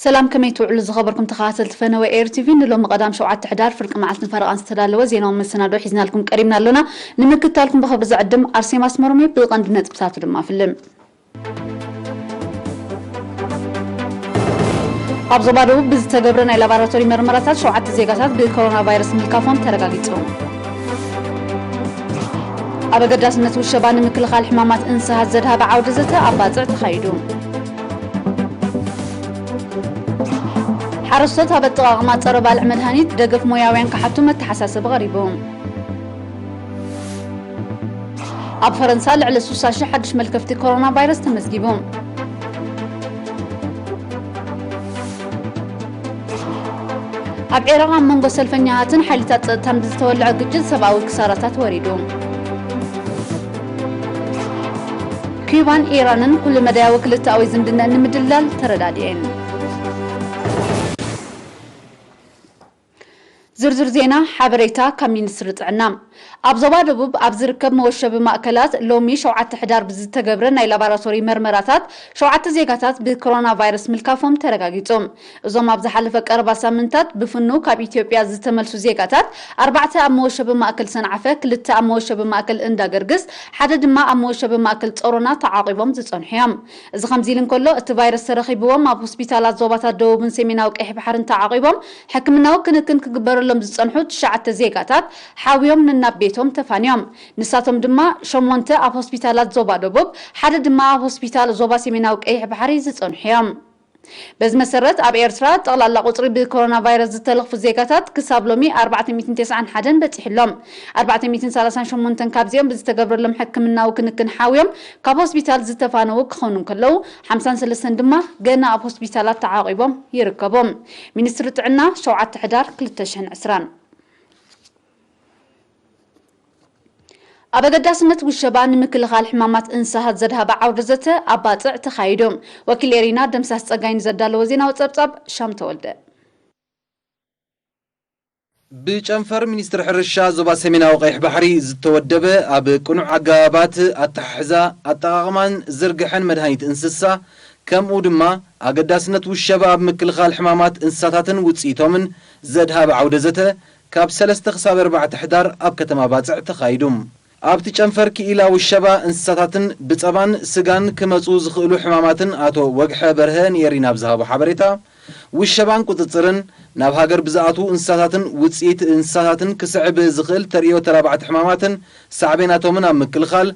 ሰላም፣ ከመይ ትውዕሉ ዝኸበርኩም ተኸታተልቲ ፈነወ ኤር ቲቪ? ንሎሚ ቀዳም ሸውዓተ ሕዳር ፍርቂ መዓልትን ፈረቓን ዝተዳለወ ዜናዊ መሰናዶ ሒዝናልኩም ቀሪብና ኣሎና። ንምክትታልኩም ብኽብሪ ዝዕድም ኣርሴማ ኣስመሮም እየ። ብቐንዲ ነጥብታቱ ድማ ፍልም። ኣብ ዞባ ደቡብ ብዝተገብረ ናይ ላቦራቶሪ መርመራታት ሸውዓተ ዜጋታት ብኮሮና ቫይረስ ምልካፎም ተረጋጊጹ። ኣብ ኣገዳስነት ውሸባ ንምክልኻል ሕማማት እንስሳት ዘድሃበ ዓውደ ዘተ ኣብ ባጽዕ ተኻይዱ። ሓረስቶት ኣብ ኣጠቓቕማ ጸረ ባልዕ መድሃኒት ደገፍ ሞያውያን ክሓቱ መተሓሳሰቢ ቀሪቡ። ኣብ ፈረንሳ ልዕሊ ስሳ ሽሕ ሓድሽ መልከፍቲ ኮሮና ቫይረስ ተመዝጊቡ። ኣብ ዒራቕ ኣብ መንጎ ሰልፈኛታትን ሓይልታት ጸጥታን ብዝተወልዐ ግጭት ሰብኣዊ ክሳራታት ወሪዱ። ኪዩባን ኢራንን ኩሉ መዳያዊ ክልተኣዊ ዝምድነን ንምድልዳል ተረዳዲኤን። ዝርዝር ዜና ሓበሬታ ካብ ሚኒስትሪ ጥዕና። ኣብ ዞባ ደቡብ ኣብ ዝርከብ መወሸቢ ማእከላት ሎሚ ሸውዓተ ሕዳር ብዝተገብረ ናይ ላቦራቶሪ መርመራታት ሸውዓተ ዜጋታት ብኮሮና ቫይረስ ምልካፎም ተረጋጊጹ። እዞም ኣብ ዝሓለፈ ቀረባ ሳምንታት ብፍኑ ካብ ኢትዮጵያ ዝተመልሱ ዜጋታት ኣርባዕተ ኣብ መወሸቢ ማእከል ሰንዓፈ፣ ክልተ ኣብ መወሸቢ ማእከል እንዳገርግስ፣ ሓደ ድማ ኣብ መወሸቢ ማእከል ጾሮና ተዓቒቦም ዝጸንሑ እዮም። እዚ ከምዚ ኢሉ እንከሎ፣ እቲ ቫይረስ ተረኺብዎም ኣብ ሆስፒታላት ዞባታት ደቡብን ሰሜናዊ ቀይሕ ባሕርን ተዓቒቦም ሕክምናዊ ክንክን ክግበረሎም ዝጸንሑ ትሽዓተ ዜጋታት ሓውዮም ንናብ ቤቶም ተፋንዮም። ንሳቶም ድማ ሸሞንተ ኣብ ሆስፒታላት ዞባ ደቡብ፣ ሓደ ድማ ኣብ ሆስፒታል ዞባ ሰሜናዊ ቀይሕ ባሕሪ ዝጸንሑ እዮም። በዚ መሰረት፣ ኣብ ኤርትራ ጠቕላላ ቁጽሪ ብኮሮና ቫይረስ ዝተለኽፉ ዜጋታት ክሳብ ሎሚ ኣርባዕተ ሚእትን ተስዓን ሓደን በጺሑ ኣሎ። ኣርባዕተ ሚእትን ሰላሳን ሸሞንተን ካብዚኦም ብዝተገብረሎም ሕክምናዊ ክንክን ሓውዮም ካብ ሆስፒታል ዝተፋነዉ ክኾኑ እንከለዉ፣ ሓምሳን ሰለስተን ድማ ገና ኣብ ሆስፒታላት ተዓቒቦም ይርከቡ። ሚኒስትሪ ጥዕና፣ ሸውዓተ ሕዳር ክልተ ሽሕን ዕስራን። ኣብ ኣገዳስነት ውሸባ ንምክልኻል ሕማማት እንስሳት ዘድሃበ ዓውደ ዘተ ኣብ ባጽዕ ተኻይዱ። ወኪል ኤሪና ደምሳስ ጸጋይ ንዘዳለዎ ዜናዊ ጸብጻብ ሻም ተወልደ። ብጨንፈር ሚኒስትሪ ሕርሻ ዞባ ሰሜናዊ ቀይሕ ባሕሪ ዝተወደበ ኣብ ቅኑዕ ኣገባባት ኣተሓሕዛ፣ ኣጠቓቕማን ዝርግሐን መድሃኒት እንስሳ፣ ከምኡ ድማ ኣገዳስነት ውሸባ ኣብ ምክልኻል ሕማማት እንስሳታትን ውጽኢቶምን ዘድሃበ ዓውደ ዘተ ካብ ሰለስተ ክሳብ ኣርባዕተ ሕዳር ኣብ ከተማ ባጽዕ ተኻይዱ። ኣብቲ ጨንፈር ክኢላ ውሸባ እንስሳታትን ብጸባን ስጋን ክመጹ ዝኽእሉ ሕማማትን ኣቶ ወግሐ በርሀ ንኤሪና ኣብ ዝሃቦ ሓበሬታ፣ ውሸባን ቁጽጽርን ናብ ሃገር ብዝኣትዉ እንስሳታትን ውጽኢት እንስሳታትን ክስዕብ ዝኽእል ተርእዮ ተላባዕቲ ሕማማትን ሳዕቤናቶምን ኣብ ምክልኻል፣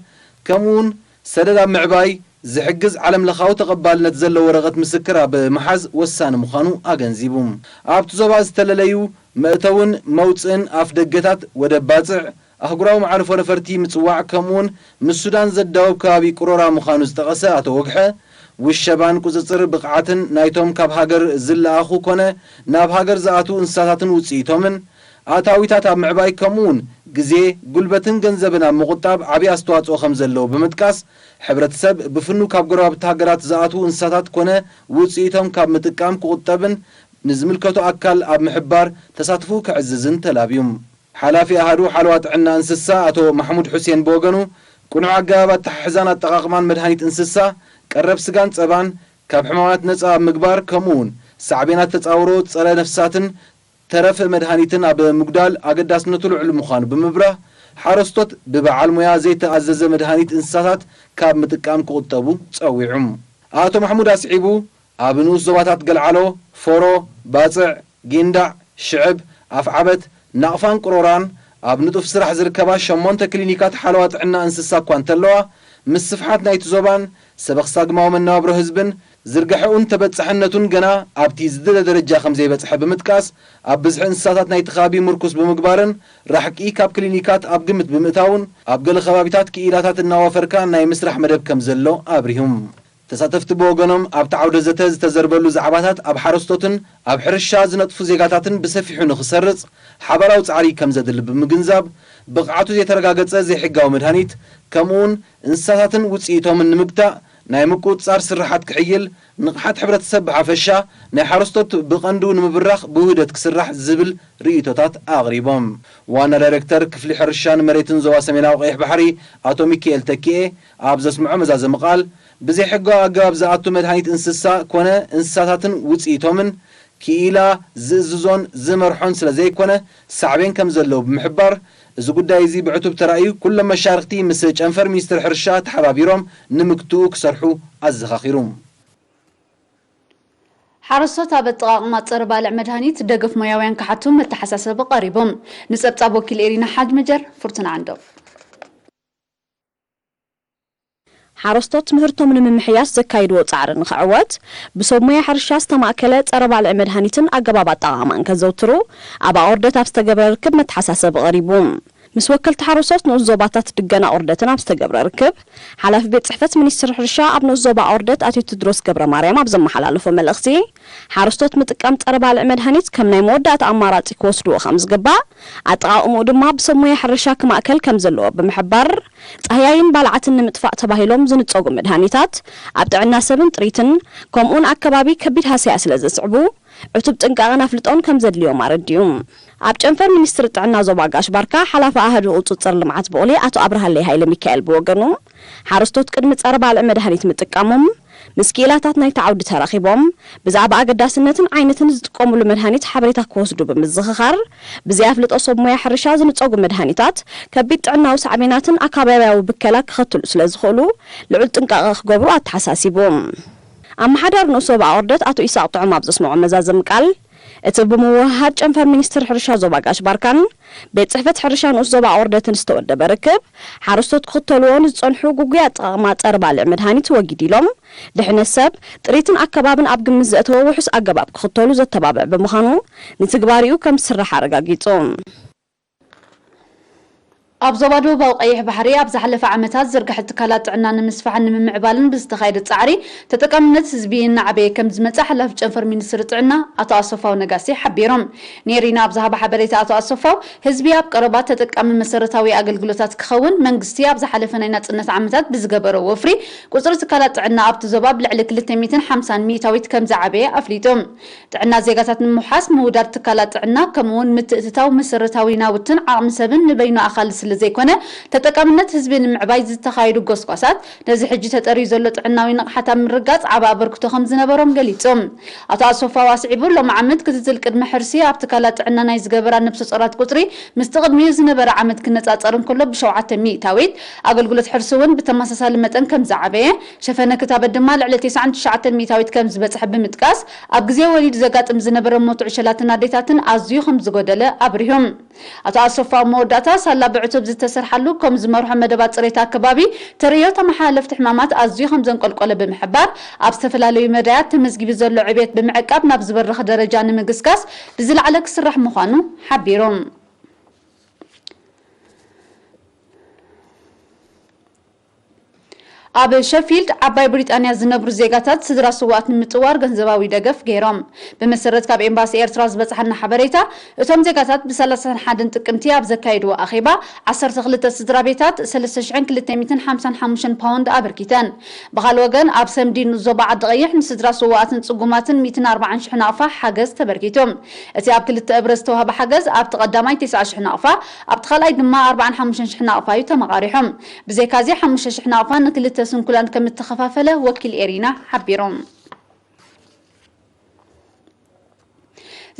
ከምኡውን ሰደድ ኣብ ምዕባይ ዝሕግዝ ዓለም ለኻዊ ተቐባልነት ዘለዎ ወረቐት ምስክር ኣብ ምሓዝ ወሳኒ ምዃኑ ኣገንዚቡ። ኣብቲ ዞባ ዝተለለዩ መእተውን መውጽእን ኣፍ ደገታት ወደብ ባጽዕ፣ ኣህጉራዊ መዓርፎ ነፈርቲ ምጽዋዕ፣ ከምኡውን ምስ ሱዳን ዘዳውብ ከባቢ ቅሮራ ምዃኑ ዝጠቐሰ ኣቶ ወግሐ፣ ውሸባን ቁጽጽር ብቕዓትን ናይቶም ካብ ሃገር ዝለኣኹ ኮነ ናብ ሃገር ዝኣትዉ እንስሳታትን ውጽኢቶምን፣ ኣታዊታት ኣብ ምዕባይ፣ ከምኡውን ግዜ፣ ጉልበትን ገንዘብን ኣብ ምቑጣብ ዓቢ ኣስተዋጽኦ ከም ዘለዎ ብምጥቃስ፣ ሕብረተሰብ ብፍኑ ካብ ጎረባብቲ ሃገራት ዝኣትዉ እንስሳታት ኮነ ውጽኢቶም ካብ ምጥቃም ክቑጠብን ንዝምልከቶ ኣካል ኣብ ምሕባር ተሳትፎኡ ከዕዝዝን ተላብዩ። ሓላፊ ኣሃዱ ሓለዋ ጥዕና እንስሳ ኣቶ ማሕሙድ ሑሴን ብወገኑ፣ ቅኑዕ ኣገባብ ኣተሓሕዛን ኣጠቓቕማን መድሃኒት እንስሳ፣ ቀረብ ስጋን ጸባን ካብ ሕማማት ነጻ ኣብ ምግባር፣ ከምኡውን ሳዕቤናት ተጻውሮ ጸረ ነፍሳትን ተረፍ መድሃኒትን ኣብ ምጉዳል ኣገዳስነቱ ልዑል ምዃኑ ብምብራህ፣ ሓረስቶት ብበዓል ሞያ ዘይተኣዘዘ መድሃኒት እንስሳታት ካብ ምጥቃም ክቑጠቡ ጸዊዑ። ኣቶ ማሕሙድ ኣስዒቡ፣ ኣብ ንኡስ ዞባታት ገልዓሎ፣ ፎሮ፣ ባጽዕ፣ ጊንዳዕ፣ ሽዕብ፣ ኣፍዓበት፣ ናቕፋን ቅሮራን ኣብ ንጡፍ ስራሕ ዝርከባ ሸሞንተ ክሊኒካት ሓለዋ ጥዕና እንስሳ እኳ እንተለዋ፣ ምስፍሓት ናይቲ ዞባን ሰበኽ ሳግማዊ መነባብሮ ህዝብን ዝርግሐኡን ተበጻሕነቱን ገና ኣብቲ ዝድለ ደረጃ ከም ዘይበጽሐ ብምጥቃስ፣ ኣብ ብዝሒ እንስሳታት ናይቲ ከባቢ ምርኩስ ብምግባርን ራሕቂ ካብ ክሊኒካት ኣብ ግምት ብምእታውን፣ ኣብ ገለ ከባቢታት ክኢላታት እናዋፈርካ ናይ ምስራሕ መደብ ከም ዘሎ ኣብሪሁ። ተሳተፍቲ ብወገኖም፣ ኣብቲ ዓውደ ዘተ ዝተዘርበሉ ዛዕባታት ኣብ ሓረስቶትን ኣብ ሕርሻ ዝነጥፉ ዜጋታትን ብሰፊሑ ንኽሰርጽ ሓባራዊ ጻዕሪ ከም ዘድሊ ብምግንዛብ፣ ብቕዓቱ ዘይተረጋገጸ ዘይሕጋዊ መድሃኒት፣ ከምኡውን እንስሳታትን ውጽኢቶምን ንምግታእ ናይ ምቁጽጻር ስርሓት ክሕይል፣ ንቕሓት ሕብረተሰብ ብሓፈሻ፣ ናይ ሓረስቶት ብቐንዱ ንምብራኽ ብውህደት ክስራሕ ዝብል ርእይቶታት ኣቕሪቦም። ዋና ዳይሬክተር ክፍሊ ሕርሻን መሬትን ዞባ ሰሜናዊ ቀይሕ ባሕሪ ኣቶ ሚካኤል ተኪኤ ኣብ ዘስምዖ መዛዘሚ ቃል፣ ብዘይሕጋዊ ኣገባብ ዝኣቱ መድሃኒት እንስሳ ኮነ እንስሳታትን ውፅኢቶምን ክኢላ ዝእዝዞን ዝመርሖን ስለ ዘይኮነ ሳዕቤን ከም ዘለዎ ብምሕባር፣ እዚ ጉዳይ እዚ ብዕቱብ ተራእዩ ኩሎም መሻርኽቲ ምስ ጨንፈር ሚኒስትሪ ሕርሻ ተሓባቢሮም ንምግትኡ ክሰርሑ ኣዘኻኺሩ። ሓረስቶት ኣብ ኣጠቓቕማ ጸረ ባልዕ መድሃኒት ደገፍ ሞያውያን ክሓቱ መተሓሳሰቢ ቀሪቡ። ንጸብጻብ ወኪል ኤሪና ሓጅ መጀር፣ ፍርቱና ዓንዶም። ሓረስቶት ምህርቶም ንምምሕያሽ ዘካይድዎ ጻዕሪ ንኽዕወት፣ ብሰብ ሞያ ሕርሻ ዝተማእከለ ጸረ ባልዕ መድሃኒትን ኣገባብ ኣጠቓቕማን ከዘውትሩ፣ ኣብ ኣቑርደት ኣብ ዝተገብረ ርክብ መተሓሳሰቢ ቀሪቡ። ምስ ወከልቲ ሓረስቶት ንኡስ ዞባታት ድገን ኣቑርደትን ኣብ ዝተገብረ ርክብ፣ ሓላፊ ቤት ጽሕፈት ሚኒስትሪ ሕርሻ ኣብ ንኡስ ዞባ ኣቑርደት ኣቶ ቴድሮስ ገብረ ማርያም ኣብ ዘመሓላለፎ መልእኽቲ፣ ሓረስቶት ምጥቃም ጸረ ባልዕ መድሃኒት ከም ናይ መወዳእታ ኣማራጺ ክወስድዎ ከም ዝግባእ፣ ኣጠቓቕምኡ ድማ ብሰብ ሞያ ሕርሻ ክማእከል ከም ዘለዎ ብምሕባር፣ ጻህያይን ባልዓትን ንምጥፋእ ተባሂሎም ዝንጸጉ መድሃኒታት ኣብ ጥዕና ሰብን ጥሪትን፣ ከምኡውን ኣከባቢ ከቢድ ሃሰያ ስለ ዘስዕቡ፣ ዕቱብ ጥንቃቐን ኣፍልጦን ከም ዘድልዮም ኣረዲኡ። ኣብ ጨንፈር ሚኒስትሪ ጥዕና ዞባ ጋሽ ባርካ ሓላፊ ኣሃዱ ቁጽጽር ልምዓት ቡቕሊ ኣቶ ኣብርሃለይ ሃይለ ሚካኤል ብወገኑ፣ ሓረስቶት ቅድሚ ጸረ ባልዕ መድሃኒት ምጥቃሞም፣ ምስ ክኢላታት ናይቲ ዓውዲ ተራኺቦም፣ ብዛዕባ ኣገዳስነትን ዓይነትን ዝጥቀሙሉ መድሃኒት ሓበሬታ ክወስዱ ብምዝኽኻር፣ ብዘይ ኣፍልጦ ሰብ ሞያ ሕርሻ ዝንጸጉ መድሃኒታት ከቢድ ጥዕናዊ ሳዕቤናትን ኣካባቢያዊ ብከላ ክኸትሉ ስለ ዝኽእሉ፣ ልዑል ጥንቃቐ ክገብሩ ኣተሓሳሲቡ። ኣመሓዳሪ ንኡስ ዞባ ኣቑርደት ኣቶ ኢሳቕ ጥዑም ኣብ ዘስምዖ መዛዘሚ ቃል፣ እቲ ብምውህሃድ ጨንፈር ሚኒስትሪ ሕርሻ ዞባ ጋሽ ባርካን ቤት ጽሕፈት ሕርሻ ንኡስ ዞባ ኣቑርደትን ዝተወደበ ርክብ፣ ሓረስቶት ክኽተልዎ ንዝጸንሑ ግጉይ ኣጠቓቕማ ጸረ ባልዕ መድሃኒት ወጊድ ኢሎም፣ ድሕነት ሰብ፣ ጥሪትን ኣከባብን ኣብ ግምት ዘእተወ ውሑስ ኣገባብ ክኽተሉ ዘተባብዕ ብምዃኑ፣ ንትግባሪኡ ከም ዝስራሕ ኣረጋጊጹ። ኣብ ዞባ ደቡባዊ ቀይሕ ባሕሪ ኣብ ዝሓለፈ ዓመታት ዝርግሐ ትካላት ጥዕና ንምስፋሕን ንምምዕባልን ብዝተኻየደ ጻዕሪ ተጠቃምነት ህዝቢ እናዓበየ ከም ዝመጸ ሓላፊ ጨንፈር ሚኒስትሪ ጥዕና ኣቶ ኣሰፋው ነጋሲ ሓቢሮም። ኔሪና ኣብ ዝሃቦ ሓበሬታ ኣቶ ኣሰፋው፣ ህዝቢ ኣብ ቀረባ ተጠቃሚ መሰረታዊ ኣገልግሎታት ክኸውን መንግስቲ ኣብ ዝሓለፈ ናይ ናጽነት ዓመታት ብዝገበሮ ወፍሪ ቁጽሪ ትካላት ጥዕና ኣብቲ ዞባ ብልዕሊ ክልተ ሚእትን ሓምሳን ሚእታዊት ከም ዝዓበየ ኣፍሊጡ። ጥዕና ዜጋታት ንምውሓስ ምውዳድ ትካላት ጥዕና፣ ከምኡውን ምትእትታው መሰረታዊ ናውትን ዓቕሚ ሰብን ንበይኑ ኣኻሊ ስለ ዘይኮነ፣ ተጠቃምነት ህዝቢ ንምዕባይ ዝተኻየዱ ጎስጓሳት፣ ነዚ ሕጂ ተጠርዩ ዘሎ ጥዕናዊ ንቕሓት ኣብ ምርጋጽ ዓቢ ኣበርክቶ ከም ዝነበሮም ገሊጹ። ኣቶ ኣሰፋው ኣስዒቡ፣ ሎሚ ዓመት ክትትል ቅድመ ሕርሲ ኣብ ትካላት ጥዕና ናይ ዝገበራ ነብሰ ጾራት ቁጽሪ ምስቲ ቅድሚኡ ዝነበረ ዓመት ክነጻጸር እንከሎ ብሸውዓተ ሚእታዊት፣ ኣገልግሎት ሕርሲ እውን ብተመሳሳሊ መጠን ከም ዝዓበየ፣ ሸፈነ ክታበት ድማ ልዕሊ ተስዓን ትሽዓተን ሚእታዊት ከም ዝበጽሐ ብምጥቃስ፣ ኣብ ግዜ ወሊድ ዘጋጥም ዝነበረ ሞት ዕሸላትን ኣዴታትን ኣዝዩ ከም ዝጎደለ ኣብሪሁ። ኣቶ ኣሰፋ ኣብ መወዳእታ፣ ሳላ ብዕቱብ ዝተሰርሓሉ ከም ዝመርሖ መደባት ጽሬት ኣከባቢ፣ ተርእዮ ተመሓላለፍቲ ሕማማት ኣዝዩ ከም ዘንቆልቆለ ብምሕባር፣ ኣብ ዝተፈላለዩ መዳያት ተመዝጊቡ ዘሎ ዕብየት ብምዕቃብ ናብ ዝበርኽ ደረጃ ንምግስጋስ ብዝለዓለ ክስራሕ ምዃኑ ሓቢሩ። ኣብ ሸፊልድ ዓባይ ብሪጣንያ ዝነብሩ ዜጋታት ስድራ ስውኣት ንምጥዋር ገንዘባዊ ደገፍ ገይሮም። ብመሰረት ካብ ኤምባሲ ኤርትራ ዝበጽሓና ሓበሬታ፣ እቶም ዜጋታት ብ ሰላሳን ሓደን ጥቅምቲ ኣብ ዘካየድዎ ኣኼባ፣ ዓሰርተ ክልተ ስድራ ቤታት ሰለስተ ሽሕን ክልተ ሚእትን ሓምሳን ሓሙሽተን ፓውንድ ኣበርኪተን። ብኻልእ ወገን፣ ኣብ ሰምዲን ዞባ ዓዲ ቀይሕ ንስድራ ስውኣትን ጽጉማትን ሚእትን ኣርባዓን ሽሕ ናቕፋ ሓገዝ ተበርኪቱ። እቲ ኣብ ክልተ እብረ ዝተዋህበ ሓገዝ ኣብቲ ቀዳማይ ተስዓ ሽሕ ናቕፋ፣ ኣብቲ ካልኣይ ድማ ኣርባዓን ሓሙሽተን ሽሕ ናቕፋ እዩ ተመቓሪሑ። ብዘይካዚ ሓሙሽተ ሽሕ ናቕፋ ንክልተ ስንኩላን ከም እተኸፋፈለ ወኪል ኤሪና ሓቢሩ።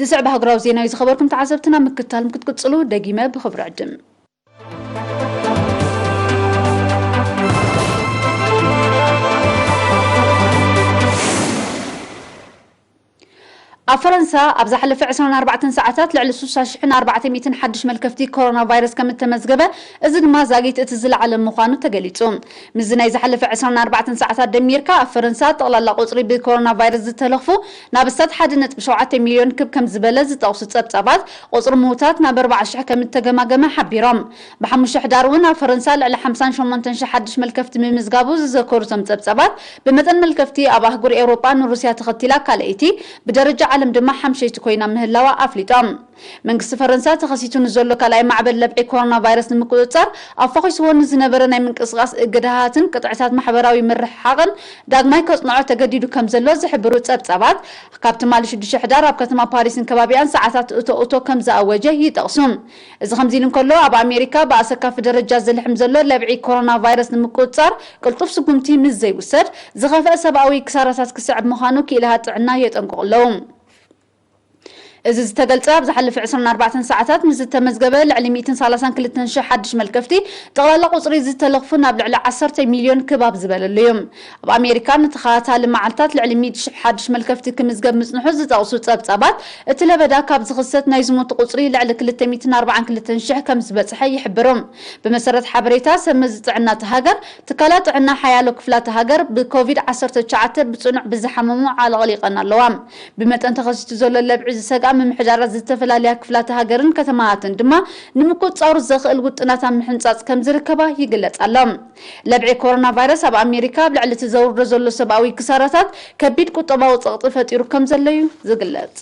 ዝስዕብ ሃገራዊ ዜና እዩ ዝኸበርኩም ተዓዘብትና፣ ምክታል ክትቅጽሉ ደጊመ ብኽብሪ ዕድም። ኣብ ፈረንሳ ኣብ ዝሓለፈ ዕስራን ኣርባዕተን ሰዓታት ልዕሊ ስሳ ሽሕን ኣርባዕተ ሚእትን ሓድሽ መልከፍቲ ኮሮና ቫይረስ ከም እተመዝገበ፣ እዚ ድማ ዛጊት እቲ ዝለዓለ ምዃኑ ተገሊጹ። ምስዚ ናይ ዝሓለፈ ዕስራን ኣርባዕተን ሰዓታት ደሚርካ፣ ኣብ ፈረንሳ ጠቕላላ ቁጽሪ ብኮሮና ቫይረስ ዝተለኽፉ ናብ ስታት ሓደ ነጥቢ ሸውዓተ ሚልዮን ክብ ከም ዝበለ ዝጠቕሱ ጸብጻባት፣ ቁጽሪ ምዉታት ናብ ኣርባዓ ሽሕ ከም እተገማገመ ሓቢሮም። ብሓሙሽተ ሕዳር እውን ኣብ ፈረንሳ ልዕሊ ሓምሳን ሸሞንተን ሽሕ ሓድሽ መልከፍቲ ምምዝጋቡ ዝዘከሩ እቶም ጸብጻባት፣ ብመጠን መልከፍቲ ኣብ ኣህጉር ኤውሮጳ ንሩስያ ተኸቲላ ካልኣይቲ፣ ብደረጃ ዓለም ድማ ሓምሸይቲ ኮይና ምህላዋ ኣፍሊጦም። መንግስቲ ፈረንሳ ተኸሲቱ ንዘሎ ካልኣይ ማዕበል ለብዒ ኮሮና ቫይረስ ንምቁጽጻር ኣፋኺስዎ ንዝነበረ ናይ ምንቅስቓስ እገዳታትን ቅጥዕታት ማሕበራዊ ምርሕሓቕን ዳግማይ ከጽንዖ ተገዲዱ ከም ዘሎ ዝሕብሩ ጸብጻባት፣ ካብ ትማሊ ሽዱሽተ ሕዳር ኣብ ከተማ ፓሪስን ከባቢኣን ሰዓታት እቶ እቶ ከም ዝኣወጀ ይጠቕሱ። እዚ ከምዚ ኢሉ እንከሎ፣ ኣብ ኣሜሪካ ብኣሰካፊ ደረጃ ዝልሕም ዘሎ ለብዒ ኮሮና ቫይረስ ንምቁጽጻር ቅልጡፍ ስጉምቲ ምስ ዘይውሰድ፣ ዝኸፍአ ሰብኣዊ ክሳራታት ክስዕብ ምዃኑ ክኢላታት ጥዕና የጠንቅቑ ኣለዉ። እዚ ዝተገልጸ ኣብ ዝሓለፈ ዕስራን ኣርባዕተን ሰዓታት ምስ ዝተመዝገበ ልዕሊ ሚእትን ሰላሳን ክልተን ሽሕ ሓድሽ መልከፍቲ፣ ጠቕላላ ቁጽሪ ዝተለኽፉ ናብ ልዕሊ ዓሰርተ ሚልዮን ክባብ ዝበለሉ እዩ። ኣብ ኣሜሪካ ንተኸታታሊ መዓልታት ልዕሊ ሚእቲ ሽሕ ሓድሽ መልከፍቲ ክምዝገብ ምጽንሑ ዝጠቕሱ ጸብጻባት፣ እቲ ለበዳ ካብ ዝኽሰት ናይ ዝሞቱ ቁጽሪ ልዕሊ ክልተ ሚእትን ኣርባዓን ክልተን ሽሕ ከም ዝበጽሐ ይሕብሩ። ብመሰረት ሓበሬታ ሰመዚ ጥዕና እታ ሃገር፣ ትካላት ጥዕና ሓያሎ ክፍላት ሃገር ብኮቪድ ዓሰርተ ትሽዓተ ብጽኑዕ ብዝሓመሙ ዓለቕሊቐን ኣለዋ። ብመጠን ተኸሲቱ ዘሎ ለብዒ ዝሰግኣ ምምሕዳራት ዝተፈላለያ ክፍላት ሃገርን ከተማታትን ድማ ንምቁጽጻሩ ዘኽእል ውጥናት ኣብ ምሕንጻጽ ከም ዝርከባ ይግለጽ ኣሎ። ለብዒ ኮሮና ቫይረስ ኣብ ኣሜሪካ ኣብ ልዕሊ እቲ ዘውርዶ ዘሎ ሰብኣዊ ክሳራታት ከቢድ ቁጠባዊ ጸቕጢ ፈጢሩ ከም ዘሎ እዩ ዝግለጽ።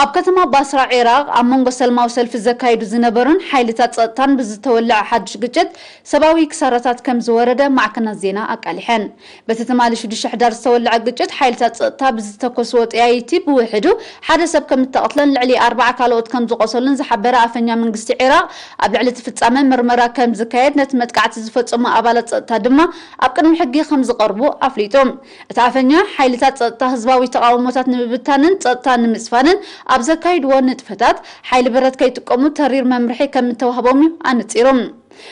ኣብ ከተማ ባስራ ዒራቕ ኣብ መንጎ ሰልማዊ ሰልፊ ዘካይዱ ዝነበሩን ሓይልታት ጸጥታን ብዝተወልዐ ሓድሽ ግጭት ሰብኣዊ ክሳራታት ከም ዝወረደ ማዕከናት ዜና ኣቃሊሐን። በቲ ትማሊ ሽዱሽተ ሕዳር ዝተወልዐ ግጭት ሓይልታት ጸጥታ ብዝተኮስዎ ጠያይቲ ብውሕዱ ሓደ ሰብ ከም እተቐትለን ልዕሊ ኣርባዓ ካልኦት ከም ዝቆሰሉን ዝሓበረ ኣፈኛ መንግስቲ ዒራቕ፣ ኣብ ልዕሊ እቲ ፍጻመ ምርመራ ከም ዝካየድ ነቲ መጥቃዕቲ ዝፈጸሙ ኣባላት ጸጥታ ድማ ኣብ ቅድሚ ሕጊ ከም ዝቐርቡ ኣፍሊጡ። እቲ ኣፈኛ፣ ሓይልታት ጸጥታ ህዝባዊ ተቓውሞታት ንምብታንን ጸጥታ ንምስፋንን ኣብ ዘካይድዎ ንጥፈታት፣ ሓይሊ ብረት ከይጥቀሙ ተሪር መምርሒ ከም እተዋህቦም እዩ ኣነጺሩ።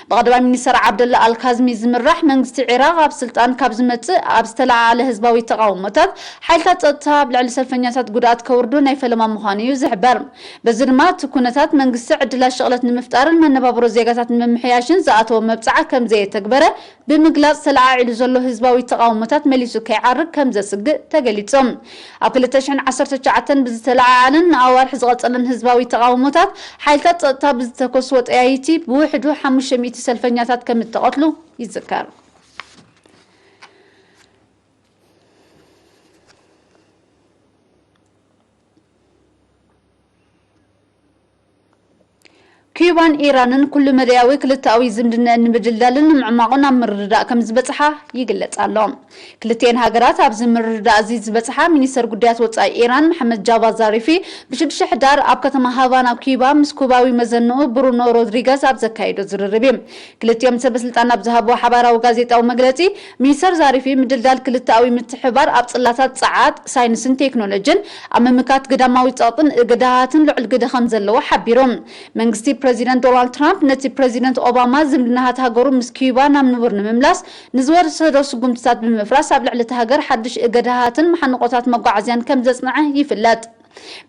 ብቐዳማይ ሚኒስተር ዓብደላ ኣልካዝሚ ዝምራሕ መንግስቲ ዒራቕ ኣብ ስልጣን ካብ ዝመጽእ ኣብ ዝተለዓዓለ ህዝባዊ ተቓውሞታት፣ ሓይልታት ጸጥታ ኣብ ልዕሊ ሰልፈኛታት ጉድኣት ከውርዱ ናይ ፈለማ ምዃኑ እዩ ዝሕበር። በዚ ድማ እቲ ኩነታት መንግስቲ ዕድላት ሽቕለት ንምፍጣርን መነባብሮ ዜጋታት ንምምሕያሽን ዝኣተዎ መብጽዓ ከም ዘየተግበረ ብምግላጽ፣ ተለዓዒሉ ዘሎ ህዝባዊ ተቓውሞታት መሊሱ ከይዓርግ ከም ዘስግእ ተገሊጹ። ኣብ ክልተ ሽሕን ዓሰርተ ትሽዓተን ብዝተለዓዓለን ንኣዋርሕ ዝቐጸለን ህዝባዊ ተቓውሞታት፣ ሓይልታት ጸጥታ ብዝተኮስዎ ጠያይቲ ብውሕዱ ሓሙሽተ ሚእቲ ሰልፈኛታት ከም እተቐትሉ ይዝከር። ኪዩባን ኢራንን ኩሉ መዳያዊ ክልተኣዊ ዝምድናኣን ንምድልዳልን ንምዕማቑን ኣብ ምርድዳእ ከም ዝበጽሓ ይግለጽ ኣሎ። ክልቲኤን ሃገራት ኣብዚ ምርድዳእ እዚ ዝበጽሓ፣ ሚኒስተር ጉዳያት ወጻኢ ኢራን መሓመድ ጃቫድ ዛሪፊ ብሽዱሽተ ሕዳር ኣብ ከተማ ሃቫና ኪዩባ ምስ ኩባዊ መዘንኡ ብሩኖ ሮድሪገዝ ኣብ ዘካየዶ ዝርርብ እዩ። ክልቲኦም ሰበ ስልጣን ኣብ ዝሃብዎ ሓባራዊ ጋዜጣዊ መግለጺ፣ ሚኒስተር ዛሪፊ ምድልዳል ክልተኣዊ ምትሕብባር ኣብ ጽላታት ጸዓት፣ ሳይንስን ቴክኖሎጅን፣ ኣብ ምምካት ግዳማዊ ጸቕጥን እገዳታትን ልዑል ግደ ከም ዘለዎ ሓቢሩ። መንግስቲ ፕረዚደንት ዶናልድ ትራምፕ ነቲ ፕረዚደንት ኦባማ ዝምድናታት ሃገሩ ምስ ኪዩባ ናብ ንቡር ንምምላስ ንዝወሰዶ ስጉምትታት ብምፍራስ ኣብ ልዕሊ እታ ሃገር ሓድሽ እገዳታትን መሓንቆታት መጓዓዝያን ከም ዘጽንዐ ይፍለጥ።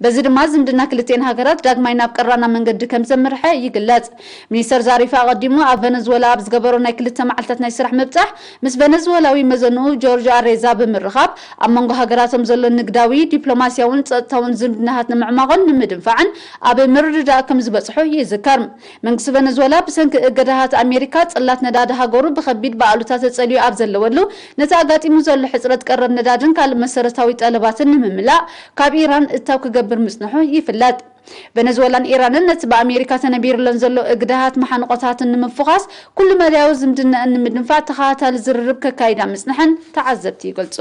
በዚ ድማ ዝምድና ክልቲኤን ሃገራት ዳግማይ ናብ ቀራና መንገዲ ከም ዘምርሐ ይግለጽ። ሚኒስተር ዛሪፊ ኣቐዲሙ ኣብ ቨነዝወላ ኣብ ዝገበሮ ናይ ክልተ መዓልታት ናይ ስራሕ ምብጻሕ ምስ ቨነዝወላዊ መዘንኡ ጆርጅ ኣሬዛ ብምርኻብ ኣብ መንጎ ሃገራቶም ዘሎ ንግዳዊ፣ ዲፕሎማስያውን ጸጥታውን ዝምድናታት ንምዕማቕን ንምድንፋዕን ኣብ ምርድዳእ ከም ዝበጽሑ ይዝከር። መንግስቲ ቨነዝወላ ብሰንኪ እገዳታት ኣሜሪካ ጽላት ነዳዲ ሃገሩ ብኸቢድ ብኣሉታ ተጸልዩ ኣብ ዘለወሉ፣ ነቲ ኣጋጢሙ ዘሎ ሕጽረት ቀረብ ነዳድን ካልእ መሰረታዊ ጠለባትን ንምምላእ ካብ ኢራን እታው ክገብር ምጽንሑ ይፍለጥ። ቨነዝወላን ኢራንን ነቲ ብኣሜሪካ ተነቢሩለን ዘሎ እግዳሃት መሓንቆታትን ንምፍዃስ ኩሉ መዳያዊ ዝምድናኣን ንምድንፋዕ ተኸታታሊ ዝርርብ ከካይዳ ምጽንሐን ተዓዘብቲ ይገልጹ።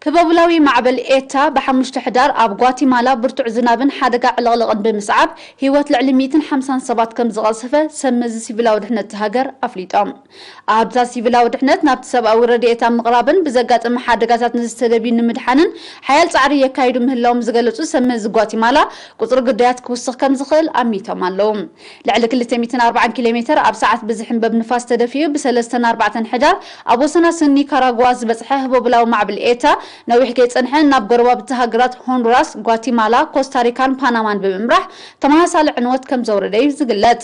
ህቦብላዊ ማዕበል ኤታ ብሓሙሽተ ሕዳር ኣብ ጓቲማላ ብርቱዕ ዝናብን ሓደጋ ዕልቕልቕን ብምስዓብ ህይወት ልዕሊ ሚእትን ሓምሳን ሰባት ከም ዝቐሰፈ ሰብ መዚ ሲቪላዊ ድሕነት እቲ ሃገር ኣፍሊጦም። ኣሃዱታት ሲቪላዊ ድሕነት ናብቲ ሰብኣዊ ረድኤት ኣብ ምቕራብን ብዘጋጠመ ሓደጋታት ንዝተደብዩ ንምድሓንን ሓያል ጻዕሪ የካይዱ ምህላዎም ዝገለጹ ሰብ መዚ ጓቲማላ፣ ቁጽሪ ግዳያት ክውስኽ ከም ዝኽእል ኣሚቶም ኣለዉ። ልዕሊ ክልተ ሚእትን ኣርባዓን ኪሎ ሜተር ኣብ ሰዓት ብዝሕንበብ ንፋስ ተደፊኡ ብሰለስተን ኣርባዕተን ሕዳር ኣብ ወሰናስን ኒካራጓ ዝበጽሐ ህቦብላዊ ማዕበል ኤታ ነዊሕ ከይጸንሐ ናብ ጎረባብቲ ሃገራት ሆንዱራስ፣ ጓቲማላ፣ ኮስታሪካን ፓናማን ብምምራሕ ተመሳሳሊ ዕንወት ከም ዘውረደ እዩ ዝግለጽ።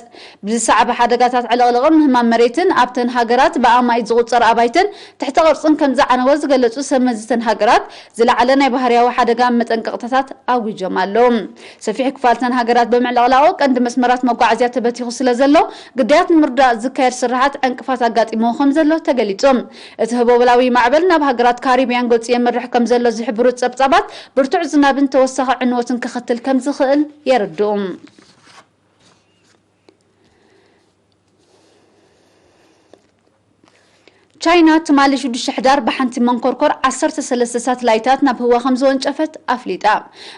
ብዝሰዓበ ሓደጋታት ዕልቕልቕን ምህማም መሬትን ኣብተን ሃገራት ብኣማኢት ዝቑጸር ኣባይትን ትሕተ ቅርጽን ከም ዝዓነወ ዝገለጹ ሰብ መዚ እተን ሃገራት፣ ዝለዓለ ናይ ባህርያዊ ሓደጋ መጠንቀቕታታት ኣዊጆም ኣለዉ። ሰፊሕ ክፋል እተን ሃገራት ብምዕልቕላቑ ቀንዲ መስመራት መጓዓዝያ ተበቲኹ ስለ ዘሎ፣ ግዳያት ንምርዳእ ዝካየድ ስራሓት ዕንቅፋት ኣጋጢምዎ ከም ዘሎ ተገሊጹ። እቲ ህቦብላዊ ማዕበል ናብ ሃገራት ካሪብያን ገጹ የምርሕ ከም ዘሎ ዝሕብሩ ጸብጻባት፣ ብርቱዕ ዝናብን ተወሳኺ ዕንወትን ከኸትል ከም ዝኽእል የረድኡ። ቻይና ትማሊ ሽዱሽተ ሕዳር ብሓንቲ መንኮርኮር ዓሰርተ ሰለስተ ሳትላይታት ናብ ህዋ ከም ዝወንጨፈት ኣፍሊጣ።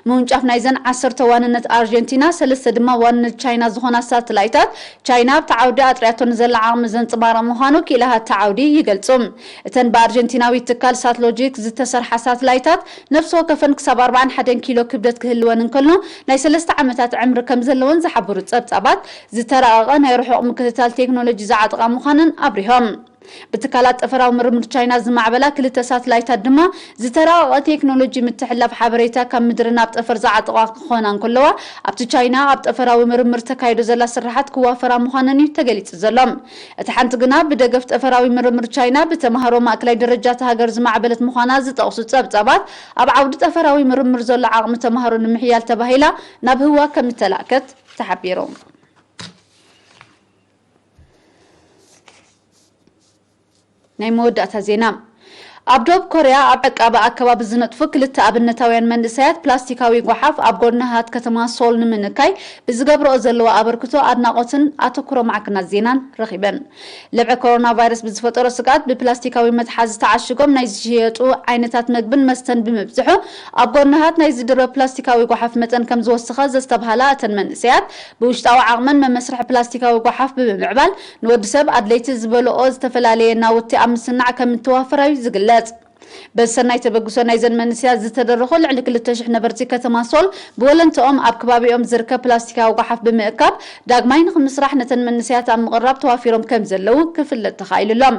ምውንጫፍ ናይዘን ዓሰርተ ዋንነት ኣርጀንቲና፣ ሰለስተ ድማ ዋንነት ቻይና ዝኾና ሳትላይታት፣ ቻይና ኣብቲ ዓውዲ ኣጥርያቶ ንዘላ ዓቕሚ ዘንጽባርቕ ምዃኑ ክኢላታት እቲ ዓውዲ ይገልጹ። እተን ብኣርጀንቲናዊ ትካል ሳትሎጂክ ዝተሰርሓ ሳትላይታት፣ ነፍሲ ወከፈን ክሳብ ኣርባዓን ሓደን ኪሎ ክብደት ክህልወን እንከሎ፣ ናይ ሰለስተ ዓመታት ዕምሪ ከም ዘለወን ዝሓበሩ ጸብጻባት፣ ዝተራቐቐ ናይ ርሑቕ ምክትታል ቴክኖሎጂ ዝዓጠቓ ምዃነን ኣብሪሆም። ብትካላት ጠፈራዊ ምርምር ቻይና ዝማዕበላ ክልተ ሳትላይታት ድማ፣ ዝተራቐቐ ቴክኖሎጂ ምትሕልላፍ ሓበሬታ ካብ ምድሪ ናብ ጠፈር ዝዓጠቓ ክኾና እንከለዋ፣ ኣብቲ ቻይና ኣብ ጠፈራዊ ምርምር ተካይዶ ዘላ ስራሓት ክዋፈራ ምዃነን እዩ ተገሊጹ ዘሎ። እቲ ሓንቲ ግና ብደገፍ ጠፈራዊ ምርምር ቻይና ብተማሃሮ ማእከላይ ደረጃ እታ ሃገር ዝማዕበለት ምዃና ዝጠቕሱ ጸብጻባት፣ ኣብ ዓውዲ ጠፈራዊ ምርምር ዘሎ ዓቕሚ ተማሃሮ ንምሕያል ተባሂላ ናብ ህዋ ከም እተላእከት ተሓቢሩ። ናይ መወዳእታ ዜና። ኣብ ደቡብ ኮርያ ኣብ ዕቃበ ኣከባቢ ዝነጥፉ ክልተ ኣብነታውያን መንእሰያት ፕላስቲካዊ ጓሓፍ ኣብ ጎደናታት ከተማ ሶል ንምንካይ ብዝገብርኦ ዘለዋ ኣበርክቶ ኣድናቖትን ኣተኩሮ ማዕከናት ዜናን ረኺበን። ለብዒ ኮሮና ቫይረስ ብዝፈጠሮ ስግኣት ብፕላስቲካዊ መትሓዚ ተዓሽጎም ናይ ዝሽየጡ ዓይነታት መግብን መስተን ብምብዝሑ ኣብ ጎደናታት ናይ ዝድርበ ፕላስቲካዊ ጓሓፍ መጠን ከም ዝወሰኸ ዘስተብሃላ እተን መንእሰያት ብውሽጣዊ ዓቕመን መመስርሒ ፕላስቲካዊ ጓሓፍ ብምምዕባል ንወዲ ሰብ ኣድለይቲ ዝበልኦ ዝተፈላለየ ናውቲ ኣብ ምስናዕ ከም እተዋፈራ እዩ ዝግለጽ። በዚ ሰናይ ተበግሶ ናይዘን መንእሰያት ዝተደረኹ ልዕሊ ክልተ ሽሕ ነበርቲ ከተማ ሶል ብወለንትኦም ኣብ ከባቢኦም ዝርከብ ፕላስቲካዊ ጓሓፍ ብምእካብ ዳግማይ ንኽምስራሕ ነተን መንእሰያት ኣብ ምቕራብ ተዋፊሮም ከም ዘለዉ ክፍለጥ ተኻኢሉ ኣሎ።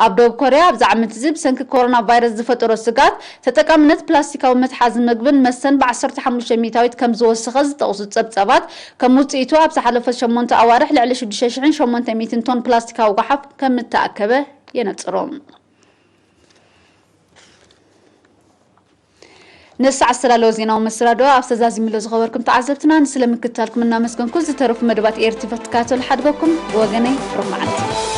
ኣብ ደቡብ ኮርያ ኣብዚ ዓመት እዚ ብሰንኪ ኮሮና ቫይረስ ዝፈጠሮ ስግኣት ተጠቃምነት ፕላስቲካዊ መትሓዚ መግብን መስተን ብ ዓሰርተ ሓሙሽተ ሚእታዊት ከም ዝወሰኸ ዝጠቕሱ ጸብጻባት፣ ከም ውጽኢቱ ኣብ ዝሓለፈ ሸሞንተ ኣዋርሕ ልዕሊ ሽዱሽተ ሽሕን ሸሞንተ ሚእትን ቶን ፕላስቲካዊ ጓሓፍ ከም እተኣከበ የነጽሩ። ነዚ ሰዓት ዝተዳለወ ዜናዊ መሰናድኦ ኣብ ተዛዚምሎ ዝኸበርኩም ተዓዘብትና ንስለ ምክትታልኩም እናመስገንኩ፣ ዝተረፉ መደባት ኤር ቲቪ ክትከታተሉ ሓድገኩም። ብወገነይ ሩብ መዓልቲ።